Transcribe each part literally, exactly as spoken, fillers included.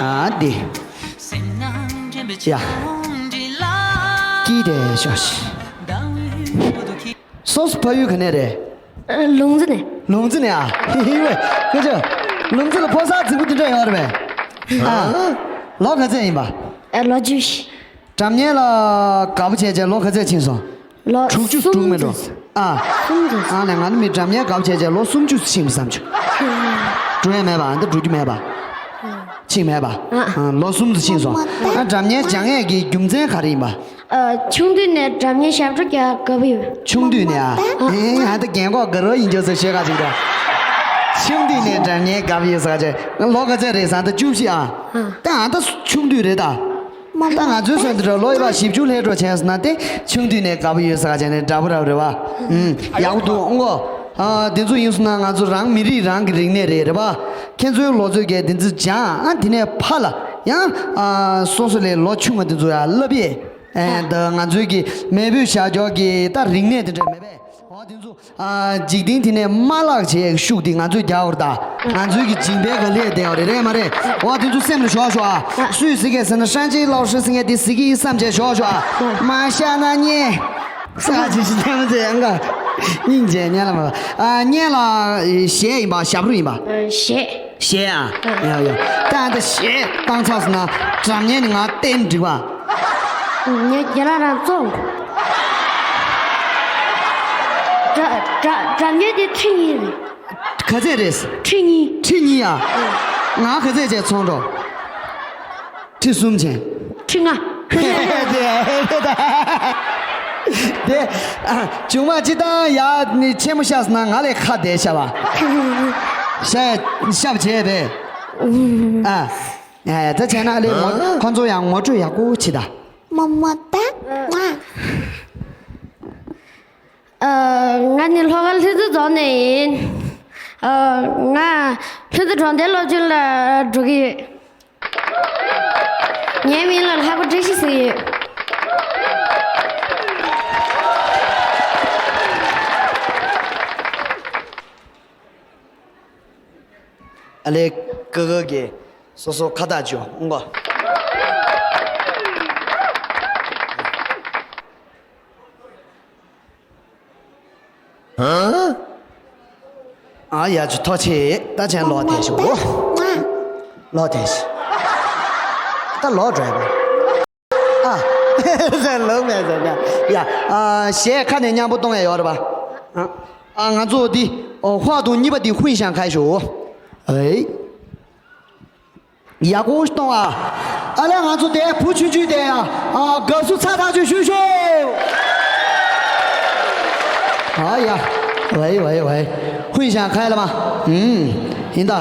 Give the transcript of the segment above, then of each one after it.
ཨ་འདི། ཡ། ཀི་དེ་ཤོ་ཤི། སོ་སོ་ཕ་ཡུལ་ག་ནས་རེད། ལུང་འཛིན་ནས། ལུང་འཛིན་ནས་ཨ། ཧི་ཧི་ཝེ། ཁྱོད་ཚོ། ལུང་འཛིན་ལ་ཕོ་གསར་རྫིག་པོ་དེ་འདྲ་ཡོད་རེད་པས། ཨ། ལོ་ག་ཚོད་ཡིན་པ། ལོ་བཅུ་བཞི། སྒྲ་སྙན་ལ་དགའ་པོ་བྱས་བྱས་ལོ་ག་ཚོད་ཕྱིན་སོང་། ལོ་དྲུག་ཅུ་དྲུག་མེད་འགྲོ། ཨ། གསུམ་ཙམ། ཨ་ནས་ང་ནི་མི་སྒྲ་སྙན་དགའ་པོ་བྱས་བྱས་ལོ་སུམ་ཅུ་ཕྱིན་པ་བསམ་བྱུང་། འགྲོ་ཡ་མེད་པ། ཨ་འདི་འགྲོ་རྒྱུ་མེད་པ། ཕྱིན་མེད་པ། ཨ། ལོ་གསུམ་ཙམ་ཕྱིན་སོང་། ཨ། སྒྲ་སྙན་སྦྱང་ཡས་ཀྱི་རྒྱུ་མཚན་ག་རེ་ཡིན་པ། ཨ། ཆུང་དུས་ནས་སྒྲ་སྙན་ཞབས་བྲོ་རྒྱག་དགའ་པོ་ཡོད། ཆུང་དུས་ནས་ཨ། ཨེ་ཨ་ད་རྒན་གོག་དགའ་རོགས་ཡིན་རྒྱུ་ཟེར་ཤོད་ག་ཅིག་ད། ཆུང་དུས་ནས་སྒྲ་སྙན་དགའ་པོ་ཡོད་ཟེར་ག་ཅིག་ང་ལོ་ག་ཚོད་རེད་ཟེར་ད་བཅུ་བཞི་ཨ། ད་ཨ་ད་ཆུང་དུས་རེད་ད། ད་ང་ཚོའི་སོན་དུ་འགྲོ་ལོ་ཡིན་པ་བཞི་བཅུ་སླེབས་འགྲོ་བྱས་སོང་ན་དེ་ཆུང་དུས་ནས་དགའ་པོ་ཡོད་ཟེར་ག་བྱས་ནས་འདྲ་པོ་ར་རེད་བ། ཨུམ། ཡག་པོ་འདུག་ཨང་གོ། ཨ། དེ་ཚོ་ཡིན་སོང་ན་ང་ཚོ་རང་མི་རིགས་རང་གི་རིག་གནས་རེད་རེད་བ། ཁྱེད་ཚོའི་ལོ་ཚོད་ཀྱིས་དེ་ཚོ་སྦྱང་ཨ་དེ་ནས་ཕར་ལ་ཡང་ཨ་སོ་སོ་ལས་ལོ་ཆུང་བ་དེ་ཚོ་ཡང་བསླབ་ཡས། ཨེ་ད་ང་ཚོའི་གི་མེས་པོའི་བྱ་སྤྱོད་ཀྱི་ད་རིག་གནས་དེ་འདྲ་མེད་པས། འོ་དེ་ཚོ། ཨ། འཇིག་རྟེན་དེ་ནས་མ་བརླག་བྱས་ཤུགས་དེ་ང་ཚོས་རྒྱག་དགོས་རེད་ད། ང་ཚོའི་གི་འཇིགས་པའི་ག་ལས་བསྡད་པ་རེད་རེད་མ་རེད། འོ་དེ་ཚོ་སེམས་ལ་ཞོག་ཞོག་ཨ། སུས་ཟེར་གི་ཟེར་ན་ཧྲན་ཅིན་ལའོ་ཧྲི་ཟེར་མཁན་དེ་ཟེར་གི་ཡིན་བསམ་བྱས་ཞོག་ཞོག་ཨ། མ་ཤ་ན་ཉེ། ས་ཅི་ཞིག་ཉན་མ་ཟེར་ཡང་ག་སྙིང་རྗེ་ཉན་ལ་མ། ཨ། སྙན་ལ་གཞས་ཡིན་པ་ཞབས་བྲོ་ཡིན་པ། གཞས། གཞས་ཨ། ཡ་ཡ། ད་ཨ་ད་གཞས་བཏང་ཚར་སོང་ན་སྒྲ་སྙན་ནི་ང་བསྟན་འགྲིག་པ། ངས་རྒན་ལགས་རང་བཙོང་། སྒྲ་སྒྲ་སྒྲ་སྙན་དེ་ཁྲི་གཉིས་རེད། ག་ཚད་རེད། ཁྲི་གཉིས། ཁྲི་གཉིས་ཨ། ང་ག་ཚད་བྱས་ཚོང་འགྲོ། ཁྲི་གསུམ་བྱས། ཁྲི་ལྔ། དེ་ཨ། ཆུང་མ་ཅི་ལྟར་ཡག་ནི་ཆེན་མོ་ཤག་སོང་ན་ང་ལས་ཁ་བདེ་ཤག་པ། ཤ་ཤབ་བྱས་པས། ཨ། ཡ་ཡ་ད་བྱས་ན་ལས་ངོ་ཁོང་ཚོ་ཡང་ངོ་སྤྲོད་ཡག་པོ་བྱེད་ད། མོ་མོ་ད་ང་། ཨ། ང་ནི་ལྷོ་ཁ་ལྷུན་རྩེ་རྫོང་ནས་ཡིན། ཨ། ང་ལྷུན་རྩེ་གྲོང་རྡལ་སློབ་ཆེན་ལ་འགྲོ་གི་ཡོད། ངའི་མིང་ལ་ལྷག་པ་བཀྲ་ཤིས་ཟེར་གྱི་ཡོད། ཨ་ལས་ཀ་ཀ་གི་སོ་སོ་ཁ་བཏགས་ཅོ་ཨང་གོ། ཨ་ཡ་ཅོ་ཐོ་ཆེ་ད་ཆེན་ལོག་དེ་ཤོ་ལོག་དེ་ཤི་ད་ལོག་འགྲོ་ཡ་ཨ། ལོག་མེད་ཟེར་ན་ཡ། ཨ་གཞས་ཁ་ནས་མཉམ་པོ་གཏོང་ཡ་ཡོད་རེད་པ། ཨ་ང་ཚོ་འདི་ཧོ་དང་གཉིས་པ་འདི་ཧུན་ཤང་ཁའི་ཤོ། ཨེ། ཡག་པོ་གཏོང་ཨ། ཨ་ལས་ང་ཚོ་དེ་བུ་ཆུང་ཆུང་དེ་ཡ། ཨ་དགའ་བསུ་ཚ་ཐག་ཆོད་ཞུ་ཤོག་ཨ་ཡ། ཝེ་ཝེ་ཝེ། ཧུན་ཤང་ཁའི་ལ་མ། ཨུམ། ཡིན་ད།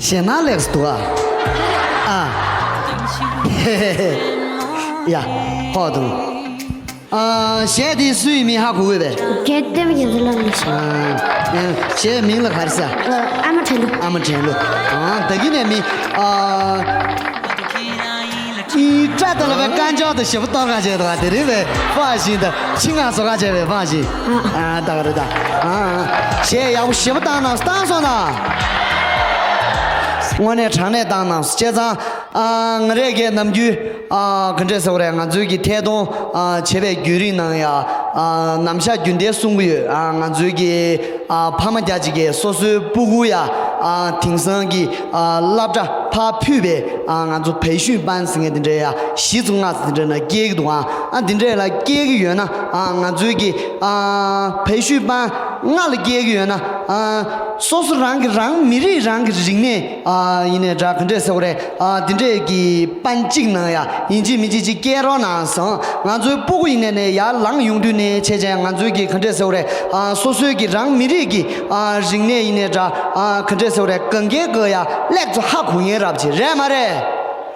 ཞེད་སྣང་ལེགས་སུ་འདུག་ཨ། ཨ། ཡ། ཧོ་དུ། ཨ། གཞས་དེ་སུའི་མིང་ཧ་གོ་གི་པས། གལ་ཏེ་མ་ཡིན་ལ་ལ་ཞེས། ཨ། གཞས་མིང་ལ་ག་རེ་ཟེར། ཨ། ཨ་མ་དྲན་གླུ། ཨ་མ་དྲན་གླུ། ཨ། ད་གིན་ནས་མི། ཨ། ཨི་ཏྲ་ཏ་ལ་བའི་ཀན་ཅོག་ཏུ་ཞེ་པོ་གཏོར་ག་བྱས་འདུག་ག་དེ་རིང་བའི་ཕ་ཞིག་ཏུ་ཆིང་ང་བཟོ་ག་བྱས་པའི་ཕ་ཞིག་ཨ། ད་ག་རེ་ད། ཨ། ཨ། གཞས་ཡག་པོ་ཞེ་པོ་བཏང་ན་བཏང་སོང་ན། དངོས་གནས་དྲང་གནས་བཏང་ན་བྱས་ཙང་། ཨ། ང་རས་ཀྱི་ནམ་རྒྱུན། ཨ། ག་འདྲས་ཟེར་བ་རེད། ང་ཚོའི་གི་ཐད་གཏོང་། ཨ། བྱེད་པའི་བརྒྱུད་རིམ་ནང་ཡ། ཨ། ནམ་ཞག་རྒྱུན་ལྡན་གསུང་གི་ཡོད། ཨ། ང་ཚོའི་གི། ཨ། ཕ་མ་རྒྱ་ཅིག་གིས་སོ་སོའི་སྤུ་གུ་ཡ། ཨ། དེང་སང་གི། ཨ། སློབ་གྲྭ་ཕར་ཕུད་པའི། ཨ། ང་ཚོ་培训班ཟེར་མཁན་དེ་འདྲ་ཡ་བཞི་ཙམ་ལྔ་ཙམ་དེ་འདྲ་ན་སྐྱེལ་གི་འདུག་ཨ། ཨ། དེ་འདྲ་ལ་སྐྱེལ་གི་ཡོད་ན། ཨ། ང་ཚོའི་གི། ཨ། 培训班ལྔ་ལ་སྐྱེལ་གི་ཡོད་ན། ཨ། སོ་སོ་རང་གི་རང་མི་རིགས་རང་གི་རིག་གནས། ཨ། ཡིན་ནའི་འདྲ་ག་འདྲས་ཟེར་བ་རེད། ཨ། དེ་འདྲས་ཀྱི་班གཅིག་ནང་ཡ་ཡིན་གཅིག་མིན་གཅིག་ཅིག་སྐྱེལ་རོགས་གནང་སོང་། ང་ཚོའི་སྤུ་གུ་ཡིན་ནའི་ནས་ཡར་ལངས་ཡོང་དུས་ནས་བྱས་ཙང་ང་ཚོའི་གི་ག་འདྲས་ཟེར་བ་རེད། ཨ། སོ་སོའི་གི་རང་མི་རིགས་ཀྱི། ཨ། རིག་གནས་ཡིན་ནའི་འདྲ། ཨ། ག་འདྲས་ཟེར་བ་རེད། གང་གའི་གི་ཡ་ལེགས་ཚོ་ཧ་གོ་མཁན་རབ་ཆེ་རེད་མ་རེད།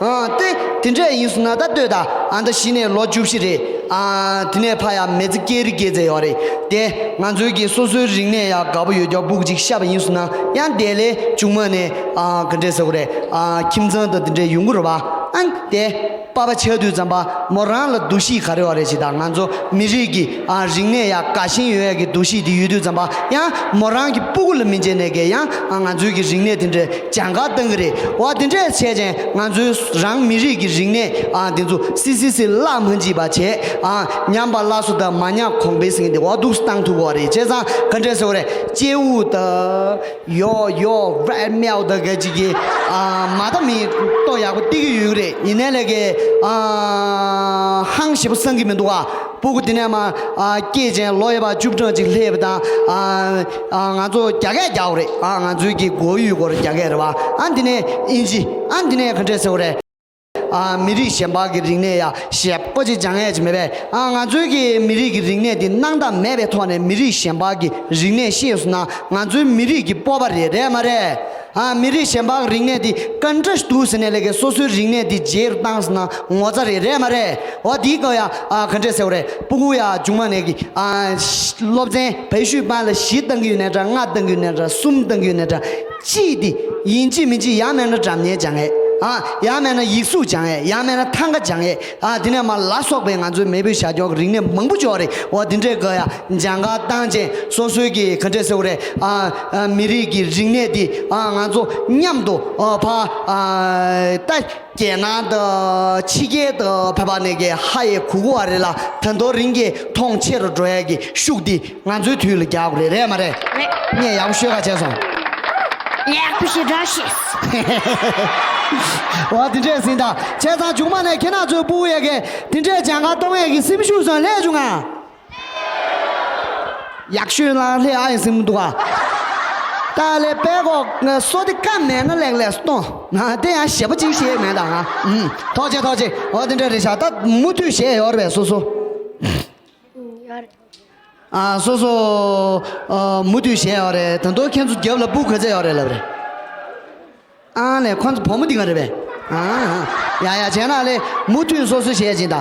ཨ། དེ་དེ་འདྲས་ཡིན་སོང་ན་ད་ལྟོས་ད། ཨ། ད་གཞི་ནས་ལོ་བཅུ་བཞི་རེད། ཨ། དེ་ནས་ཕ་ཡ་མི་ཚེ་སྐྱེལ་རི་སྐྱེལ་ཚེ་ཡོད་རེད། དེ་ང་ཚོའི་གི་སོ་སོའི་རིག་གནས་ཡ་དགའ་པོ་ཡོད་རྒྱུ་སྤུ་གུ་ཅིག་ཤ་བ་ཡིན་སོང་ན་ཡང་དེ་ལས་ཆུང་མ་ནས། ཨ། ག་འདྲས་ཟེར་བ་རེད། ཨ། ཁྱིམ་ཚང་དང་དེ་འདྲས་ཡོང་གི་རེད་པ། ཨ། དེ་པ་ཕ་ཆགས་དུས་ཙམ་པ་མོ་རང་ལ་འདུ་ཤེས་ག་རེ་ཡོད་རེད་ཅེ་ད། ང་ཚོ་མི་རིགས་ཀྱི། ཨ། རིག་གནས་ཡ་དགའ་ཞེན་ཡོད་ཡ་གི་འདུ་ཤེས་དེ་ཡོད་དུས་ཙམ་པ་ཡང་མོ་རང་གི་སྤུ་གུ་ལ་མི་བྱེད་ནས་གི་ཡང་། ཨ། ང་ཚོའི་གི་རིག་གནས་དེ་འདྲས་གྱངས་ཁ་གཏོང་གི་རེད། འོ་དེ་འདྲས་བྱས་ཙང་ང་ཚོའི་རང་མི་རིགས་ཀྱི་རིག་གནས། ཨ། དེ་ཚོ་སི་སི་སི་བརླག་མ་བྱེད་པ་བྱས། ཨ། ཉམས་པ་སླར་གསོ་དང་མ་ཉམས་གོང་འཕེལ་ཟེར་མཁན་དེ་འོ་འདུག་སེ་བཏང་ཐུབ་ཀྱི་རེད། བྱས་ཙང་ག་འདྲས་ཟེར་བ་རེད། སྐྱེ་དགུ་དང་། ཡོ་ཡོ་རེད་མེའོ་ད་ག་ཅིག་གི། ཨ། མ་ད་མི་ལྟོ་ཡག་པོ་སྟེར་གི་ཡོད་རེད། ཡིན་ནའི་ལས་ཀའི། ཨ། ཧང་ཞེ་པོ་སང་གི་མི་འདུག་ཨ། སྤུ་གུ་དེ་ནས་མ། ཨ། སྐྱེས་ཅན་ལོ་ཡོད་པ་བཅུ་གྲངས་ཅིག་སླེབས་པ་དང་། ཨ། ཨ། ང་ཚོ་རྒྱ་སྐད་རྒྱག་དགོས་རེད། ཨ། ང་ཚོའི་གི་གོ་ཡུལ་སྐོར་རྒྱ་སྐད་རེད་པ། ཨ། དེ་ནས་ཨིན་ཇི། ཨ། དེ་ནས་ག་འདྲས་ཟེར་བ་རེད། ཨ། མི་རིགས་གཞན་པ་གི་རིག་གནས་ཡ་ཞེ་པོ་ཅིག་སྦྱང་ཡས་ཅིག་མེད་པས། ཨ། ང་ཚོའི་གི་མི་རིགས་ཀྱི་རིག་གནས་འདི་སྣང་དག་མེད་པའི་ཐོག་ནས་མི་རིགས་གཞན་པ་གི་རིག་གནས་ཤེས་སོང་ན་ང་ཚོའི་མི་རིགས་ཀྱི་སྤོབས་པ་རེད། རེད་མ་རེད། ཨ། མི་རིགས་གཞན་པ་གི་རིག་གནས་འདི་ག་འདྲ་ཞིག་འདུག་ཟེར་ནས་ལས་ཀའི་སོ་སོའི་རིག་གནས་འདི་རྗེས་རུ་བཏང་སོང་ན་ངོ་ཚ་རེད། རེད་མ་རེད། འོ་དེའི་སྐབས་ཡ། ཨ། ག་འདྲས་ཟེར་བ་རེད། སྤུ་གུ་ཡ་མཇུག་མ་ནས་གི། ཨ། སློབ་ཚན་培训班ལ་བཞི་བཏང་གི་ཡོད་ནའི་འདྲ། ལྔ་བཏང་གི་ཡོད་ནའི་འདྲ། གསུམ་བཏང་གི་ཡོད་ནའི་འདྲ། གཅིག་དེ་ཡིན་གཅིག་མིན་གཅིག་ཡང་མིན་ན་སྒྲ་སྙན་སྦྱང་ཡས། ཨ། ཡང་མིན་ན་ཡིག་གཟུགས་སྦྱང་ཡས། ཡང་མིན་ན་ཐང་ག་སྦྱང་ཡས། ཨ། དེ་ནས་མ་ལ་སོགས་པའི་ང་ཚོའི་མེས་པོའི་བྱ་སྤྱོད་ཀྱི་རིག་གནས་མང་པོ་ཅིག་ཡོད་རེད། འོ་དེ་འདྲའི་སྐབས་ཡ་སྦྱང་ག་བཏང་བྱས་སོ་སོའི་གི་ག་འདྲས་ཟེར་བ་རེད། ཨ། ཨ། མི་རིགས་ཀྱི་རིག་གནས་དེ། ཨ། ང་ཚོ་མཉམ་དུ། ཨ། ཕ། ཨ། ད། རྒྱལ་ནང་དང་ཕྱི་རྒྱལ་དང་ཕེབས་པ་ནས་ཀྱི་ཧ་ཡེ་གུ་གུ་བ་རེད་ལ། ད་དུང་རིང་གི་མཐོང་ཆེ་རུ་འགྲོ་ཡ་གི་ཤུགས་འདི་ང་ཚོའི་དུས་ལ་རྒྱག་དགོས་རེད། རེད་མ་རེད། རེད། ངས་ཡག་པོ་ཤོད་ག་བྱས་སོང་། ཡག་པོ་ཞེ་དྲག་ཤེས། འོ་དེ་འདྲས་ཟིན་ད། བྱས་ཙང་མཇུག་མ་ནས་ཁྱེད་རང་ཚོའི་སྤུ་གུ་ཡ་གི་དེ་འདྲས་སྦྱང་ག་གཏོང་ཡ་གི་སེམས་ཤུགས་སོང་ལས་བྱུང་ང་། ཡག་ཤོས་ལ་ལྷས་ཨ་ཡིན་སེམས་འདུག་ཨ། ད་ལས་པད་ཀོ་སོ་དེ་ཀ་མེད་ན་ལེགས་ལེགས་སྟོན། ང་དེ་ཡང་ཞེ་པོ་ཅིག་ཤེས་མེད་ད་ང་། ཨུམ། ཐོག་ཆེ་ཐོག་ཆེ། འོ་དེ་འདྲ་རེད་ཤག་ད་མུ་མཐུད་བྱས་ཡོད་རེད་པས་སོ་སོ། ཡོད་རེད། ཨ། སོ་སོ། ཨ། མུ་མཐུད་བྱས་ཡོད་རེད། ད་དུང་ཁྱེད་ཚོ་རྒྱབ་ལ་སྤུ་གུ་ག་ཚད་ཡོད་རེད་ལབ་རེད། ཨ་ལས་ཁོང་ཚོ་བུ་མོ་འདི་ག་རེད་པས། ཨ། ཡ་ཡ་བྱས་ན་ལས་མུ་མཐུད་སོ་སོ་བྱས་ཀྱིན་ད།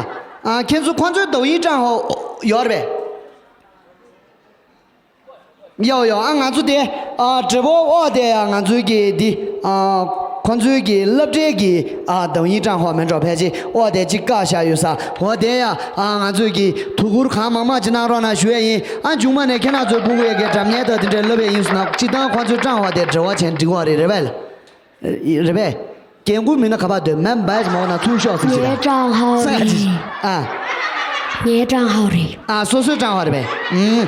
ཨ། ཁྱེད་ཚོ་ཁོང་ཚོའི་抖音账号ཡོད་རེད་པས། ཡོད་ཡོད། ཨ། ང་ཚོ་དེ། ཨ།直播འོག་དེ་ཡ་ང་ཚོའི་གི་འདི། ཨ། ཁོང་ཚོའི་གི་སློབ་གྲྭའི་གི། ཨ།抖音账号མིན་འགྲོ་ཕལ་ཆེར་འོག་དེ་གཅིག་བཀག་བཞག་ཡོད་ས། འོ་དེ་ཡ། ཨ། ང་ཚོའི་གི་དོ་ཁུར་གང་མང་མང་ཅིག་གནང་རོགས་གནང་ཞུ་ཡ་ཡིན། ཨ། མཇུག་མ་ནས་ཁྱེད་རང་ཚོའི་སྤུ་གུ་ཡ་གི་སྒྲ་སྙན་དང་དེ་འདྲའི་སློབ་ཡ་ཡིན་སོང་ན་སྤྱིར་བཏང་ཁོང་ཚོའི་账号དེ་འབྲེལ་བ་བྱས་འགྲིག་པ་རེད། རེད་པས། རེད་པས། རྒན་རྒོན་མིན་ན་ག་པར་སྡོད་མེད་པས་མོ་ན་ཐུག་ཤོག་ཟེར་གྱི་རེད། ངའི་账号རེད། ཨ། ངའི་账号རེད། ཨ། སོ་སོའི་账号རེད་པས། ཨུམ།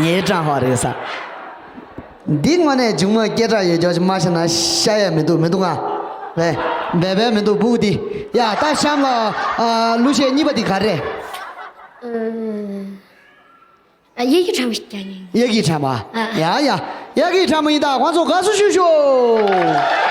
ངའི账号རེད་ས། འདི་དངོས་གནས་མཇུག་མ་སྐད་གྲགས་ཡོད་ཀྱོག་ཅིག་མ་བྱས་ན་ཤ་ཡས་མི་འདུག་མི་འདུག་ང་། རེད། འབད་པས་མི་འདུག་སྤུ་གུ་འདི། ཡ་ད་གཤམ་ལ། ཨ། གླུ་གཞས་གཉིས་པ་འདི་ག་རེ་རེད། ཨུམ། ཨ། གཡག་གི་ཕྲ་མོ་ཞིག་རྒྱག་མྱོང་། གཡག་གི་ཕྲ་མོ། ཨ། ཡ་ཡ། གཡག་གི་ཕྲ་མོ་ཡིན་ད། ཁོང་ཚོ་དགའ་བསུ་ཞུ་ཤོག།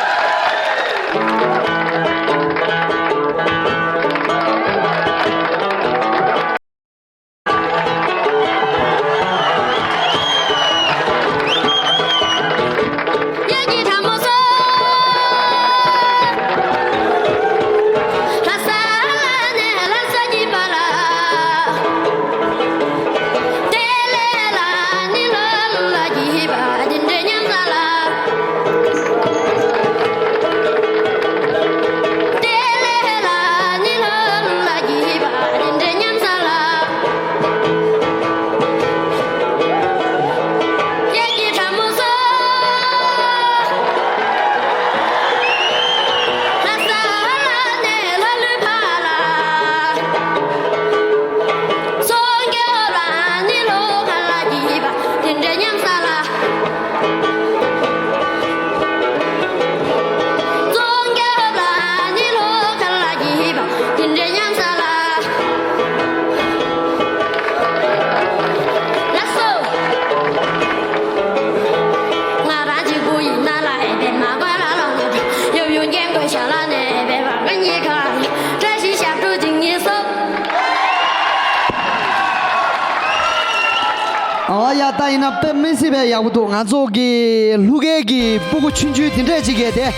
ཡིན་ན་དཔེ་མི་སྲིད་པའི་ཡག་པོ་འདུག་ང་ཚོ་གི་ལྷུ་གའི་གི་སྤུ་གུ་ཆུང་ཆུང་དེ་འདྲས་ཅིག་གིས་དེ།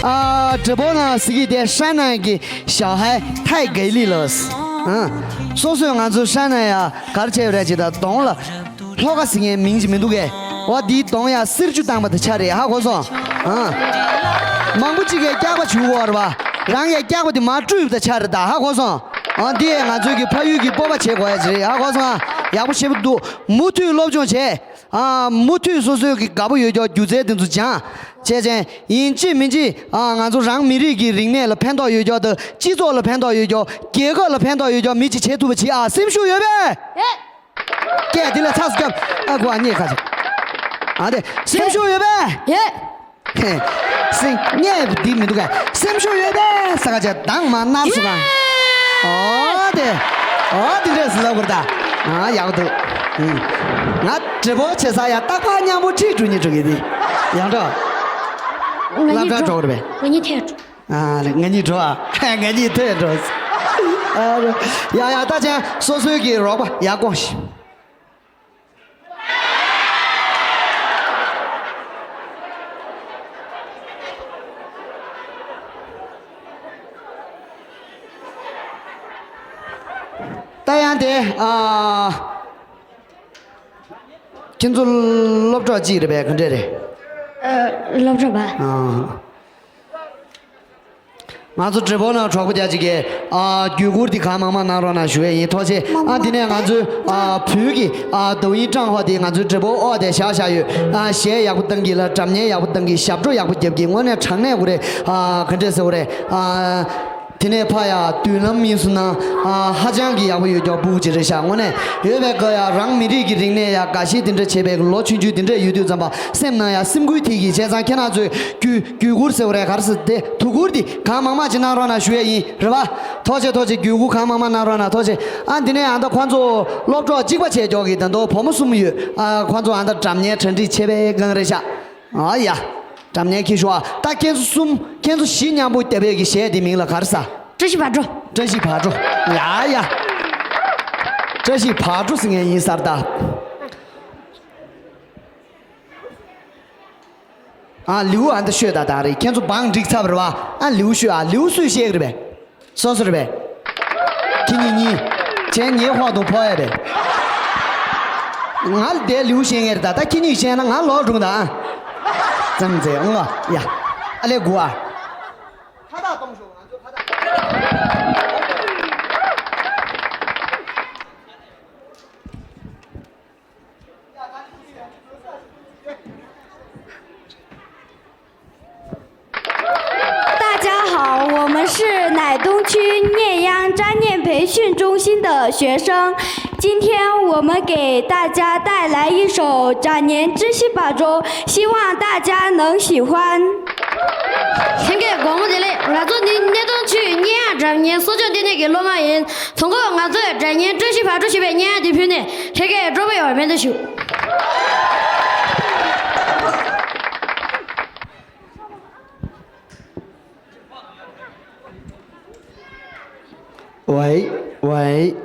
ཨ།直播呢是给点山南的小孩太给力了。ཨ། སོ་སོས་ང་ཚོ་山南ཡ་ག་རེ་བྱས་ཡོད་རེད་ཅེ་ད་གདོང་ལ་ལྷོ་ཁ་ཟེར་མཁན་མིང་ཅིག་མི་འདུག་གས། འོ་འདིའི་གདོང་ཡ་སེར་ཆུ་བཏང་པ་དང་ཆ་རེད། ཧ་གོ་སོང་། ཨ། མང་པོ་ཅིག་གིས་སྐྱག་པ་བྱུག་གོ་རེད་པ། རང་གིས་སྐྱག་པ་དེ་མར་བཀྲུས་པ་དང་ཆ་རེད་ད། ཧ་གོ་སོང་། ཨ། འདི་ཡས་ང་ཚོའི་གི་ཕ་ཡུལ་གྱི་སྤོབས་པ་བྱེད་དགོས་ཡ་ཅིག་རེད། ཧ་གོ་སོང་ཨ། ཡག་པོ་ཞེ་པོ་འདུག་མུ་མཐུད་སློབ་སྦྱོང་བྱས། ཨ། མུ་མཐུད་སོ་སོའི་གི་དགའ་པོ་ཡོད་ཀྱོག་སྒྱུ་རྩལ་དེ་ཚོ་སྦྱང་། བྱས་ཙང་ཡིན་གཅིག་མིན་གཅིག་ཨ། ང་ཚོ་རང་མི་རིགས་ཀྱི་རིག་གནས་ལ་ཕན་ཐོགས་ཡོད་ཀྱོག་དང་། སྤྱི་ཚོགས་ལ་ཕན་ཐོགས་ཡོད་ཀྱོག་རྒྱལ་ཁབ་ལ་ཕན་ཐོགས་ཡོད་ཀྱོག་མི་ཅིག་བྱེད་ཐུབ་པ་བྱེད་ཨ། སེམས་ཤུགས་ཡོད་པས། ཡོད། སྐད་དེ་ལ་ཚགས་སུ་བརྒྱབ། ཨ་ཁུ་ཨ་མྱེས་ཁ་ཅིག་ཨ་དེ་སེམས་ཤུགས་ཡོད་པས། ཡོད། སེམས་ཉེས་འདི་མི་འདུག་གས། སེམས་ཤུགས་ཡོད་པས་ས་ག་ཅག་དང་མ་གནར་སོང་ཨ། ཨོ་དེ། ཨོ་དེ་འདྲས་སུ་ལབ་དགོས་རེད་ད། ཨ་ཡག་འདུག་ཨུམ། ང་བགྲེས་པོ་བྱེད་ས་ཡ་རྟག་པར་མཉམ་པོ་ཁྲིད་འགྲོ་ཉེ་འགྲོ་གི་དེ། ཡག་འགྲོ། ང་གཉིས་སློབ་གྲྭ་འགྲོ་འགྲོ་གི་རེད་པས། ང་གཉིས་ཐད་འགྲོ། ཨ་ལེ་ང་གཉིས་འགྲོ་ཨ། ང་གཉིས་ཐད་འགྲོ། ཨ་ལེ་ཡ་ཡ་ད་ཅན་སོ་སོའི་གི་རོགས་པ་ཡག་དགོངས་ཤིག་ད་ཡང་དེ། ཨ། ཁྱེད་ཚོ་སློབ་གྲོགས་གཅིག་རེད་པས། ག་འདྲས་རེད། ཨ། སློབ་གྲོགས་པ། ཨ། ང་ཚོ་བགྲེས་པོ་ནང་གྲོགས་པོ་རྒྱ་ཅིག་གིས། ཨ། བརྒྱུད་སྐུར་འདི་གང་མང་མང་གནང་རོགས་གནང་ཞུ་ཡས་ཡིན། ཐུགས་རྗེ་ཆེ། ཨ། འདི་ནས་ང་ཚོའི། ཨ། བོད་ཀྱི། ཨ།抖音账号འདི་ང་ཚོའི་བགྲེས་པོ་ཨོ་དེ་བཞག་བཞག་ཡོད། ཨ། གཞས་ཡག་པོ་བཏང་གི་ལ་སྒྲ་སྙན་ཡག་པོ་བཏང་གི་ཞབས་བྲོ་ཡག་པོ་རྒྱབ་ཀྱི་དངོས་གནས་དྲང་གནས་དགོས་རེད། ཨ། ག་འདྲས་ཟེར་དགོས་རེད། ཨ། དེ་ནས་ཕ་ཡ་མདུན་ལམ་ཡིན་སོང་ན། ཨ། ཧ་ཅང་གི་ཡག་པོ་ཡོད་ཀྱོག་སྤུ་གུ་ཅིག་རེད་ཤག་དངོས་གནས་ཡོད་པའི་སྐབས་ཡ་རང་མི་རིགས་ཀྱི་རིག་གནས་ཡ་དགའ་ཞེན་དེ་འདྲ་བྱེད་པའི་ལོ་ཆུང་ཆུང་དེ་འདྲ་ཡོད་དུས་ཙམ་པ་སེམས་ནང་ཡ་སེམས་འགུལ་ཐེབས་ཀྱི། བྱས་ཙང་ཁྱེད་རང་ཚོས་བརྒྱུད་བརྒྱུད་སྐུར་ཟེར་བ་རེད་ག་རེ་ཟེར་དེ་དུ་སྐུར་འདི་གང་མང་མང་ཅིག་གནང་རོགས་གནང་ཞུ་ཡས་ཡིན་རེད་པ། ཐུགས་རྗེ་ཆེ་ཐུགས་རྗེ་ཆེ། བརྒྱུད་སྐུར་གང་མང་མང་གནང་རོགས་གནང་། ཐུགས་རྗེ་ཆེ། ཨ། འདི་ནས་ཨ་ད་ཁོང་ཚོ་སློབ་གྲོགས་གཅིག་པ་བྱས་ཀྱོག་གི་ད་དུང་བུ་མོ་གསུམ་ཡོད། ཨ། ཁོང་ཚོ་ཨ་ད་སྒྲ་སྙན་གྲ་སྒྲིག་བྱེད་པའི་སྒང་རེད་ཤག་ཨ་ཡ། སྒྲ་སྙན་ཁྱེར་ཤོག་ཨ། ད་ཁྱེད་ཚོ་གསུམ་ཁྱེད་ཚོ་བཞི་མཉམ་པོ་རྒྱབ་ཡས་ཀྱི་གཞས་དེ་མིང་ལ་ག་རེ་ཟེར། བཀྲ་ཤིས་བག་གྲོ། བཀྲ་ཤིས་བག་གྲོ། ཡ་ཡ། བཀྲ་ཤིས་བག་གྲོ་ཟེར་མཁན་ཡིན་ས་རེད་ད། ཨ་ལེའུ་ཨ་འདི་ཤོད་ད་ད་རེད། ཁྱེད་ཚོ་བང་སྒྲིག་ཚར་བ་རེད་པ། ཨ་ལེའུ་ཤོད་ཨ། ལེའུ་སུས་བཤད་ཀྱི་རེད་པས། སོ་སོ་རེད་པས། ཁྱེད་གཉིས་གཉིས། བྱས་ངའི་ཧོག་ཏུ་ཕོག་ཡ་རེད། ང་ལ་དེ་ལེའུ་བཤད་མཁན་རེད་ད། ད་ཁྱེད་གཉིས་བཤད་ན་ང་ལོག་འགྲོ་ད་ཨ། ཙམ་ཙེ་ཨང་ཨ་ཡ། ཨ་ལས་དགུ་ཨ། ཁ་བཏགས་གཏོང་ཤོག་ང་ཚོ་ཁ་བཏགས། 大家好，我们是乃东区念央展演培训中心的学生。今天我们给大家带来一首展年知识宝珠，希望大家能喜欢。ལྷན་རྒྱས་དགོང་མོ་བདེ་ལེགས། ང་ཚོ་ནི་སྣེ་གདོང་ཆུས་སྙན་ཡང་འགྲམ་ཉེ་གསོ་སྐྱོང་ལྟེ་གནས་ཀྱི་སློབ་མ་ཡིན། དང་པོ་ང་ཚོས་སྒྲ་སྙན་བཀྲ་ཤིས་བག་གྲོ་ཞེས་པའི་སྙན་ཡང་འདི་ཕུལ་ནས་ལྷན་རྒྱས་སྤྲོ་པོ་ཡོང་བའི་སྨོན་འདུན་ཞུ། ཝེ་ཝེ།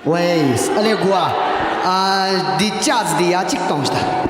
ཝེ། ཨ་ལས་དགུ་ཨ། ཨ་འདི་ཅག་འདི་ཡ་གཅིག་གཏོང་ཞིག་ད།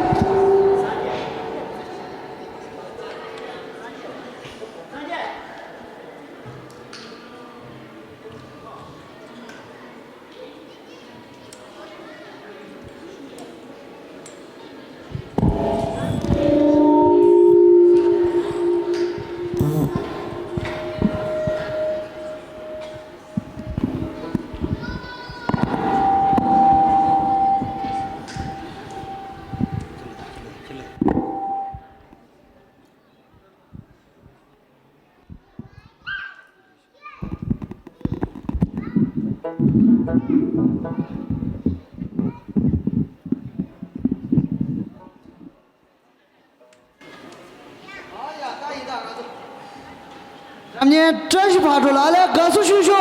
སྒྲ་སྙན་བཀྲ་ཤིས་བག་གྲོ་ལགས་ལ་དགའ་བསུ་ཞུ་ཤོག